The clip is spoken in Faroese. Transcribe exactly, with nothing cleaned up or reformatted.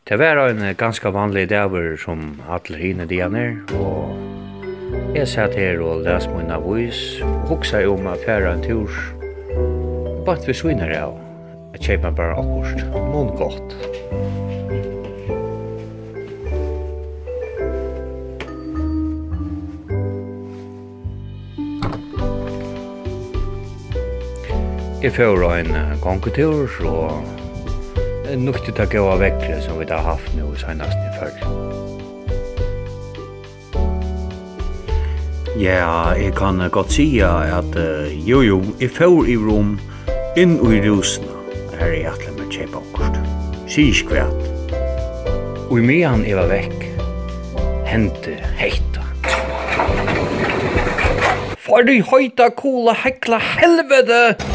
Tað var ein ganska vanligur dagur sum allir hinir dagarnar, og eg sat her og las mín avís og hugsaði um at fara ein túr beint við síðuna av at keypa bara okkurt munngott. Eg fór ein, eh, gongutúr og, eh, nýtti tað góða veðrið, sum vit hava havt nú í seinast í Føroyum. Ja, eg kann gott siga, at, eh, jú, jú, eg fór yvir um inn í Rúsuna, har eg ætlaði mær at keypa okkurt. Sig ikki hvat. Og meðan eg var vekk, hendi hetta. Far í heita kula hekla helvete!